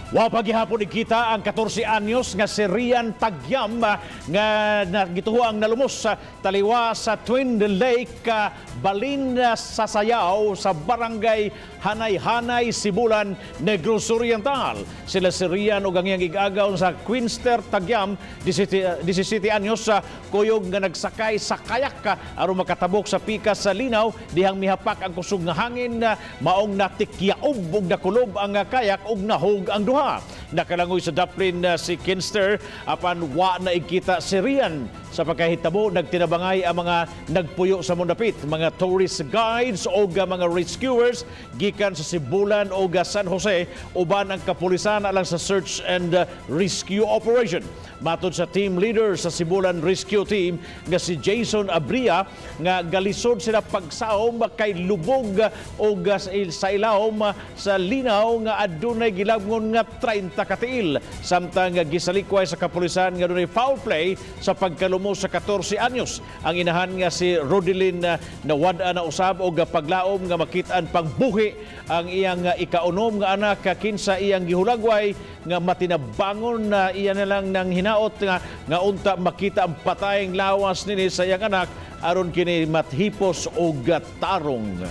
Wa pa gihapon ikita ang 14 anyos nga si Rian Tagyam nga nagituhoang nalumos sa taliwa sa Twin Lake, Balin sa Sayaw sa Barangay Hanay-Hanay, Sibulan, Negros Oriental. Sila si Rian ug ang iyang igagaw sa Queenster Tagyam, 17 anyos, sa kuyog nga nagsakay sa kayak aron makatabok sa pikas sa linaw dihang mihapak ang kusog nga hangin, maong natikyaob ug nakulob ang kayak ug nahug ang duha. Nakalangoy sa daplin si Kinster apan wa na ikita si Rian. Sa pagkahitabo, nagtinabangay ang mga nagpuyo sa mundapit, mga tourist guides o mga rescuers gikan sa Sibulan o San Jose uban ang kapulisan alang sa search and rescue operation. Matod sa team leader sa Sibulan Rescue Team nga si Jason Abria nga galisod sila pagsaom kay lubog og sa ilawom sa linaw nga adunay gilabngon nga 30 katiil, samtang gisalikway sa kapulisan nga adunay foul play sa pagkalumos sa 14 anyos. Ang inahan nga si Rodelin nawad-an na usab og paglaom nga makit-an pang buhi ang iyang ikaunom nga anak, kinsa iyang gihulagway nga matinabangon na iya na lang nang hinaot nga unta makita ang patayng lawas nini sa iyang anak aron kini mathipos og tarong.